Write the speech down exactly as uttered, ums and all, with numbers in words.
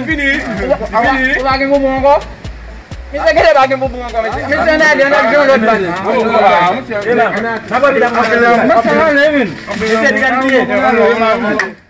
mesye, fini. Fini. Ou pa gen bonbon ankò? Mesye, genlè pa gen bonbon ankò, mesye. Mesye, ann ale, ann al jwenn lòt bal. N ap ale, n ap ale. Mesye, li gad li ye.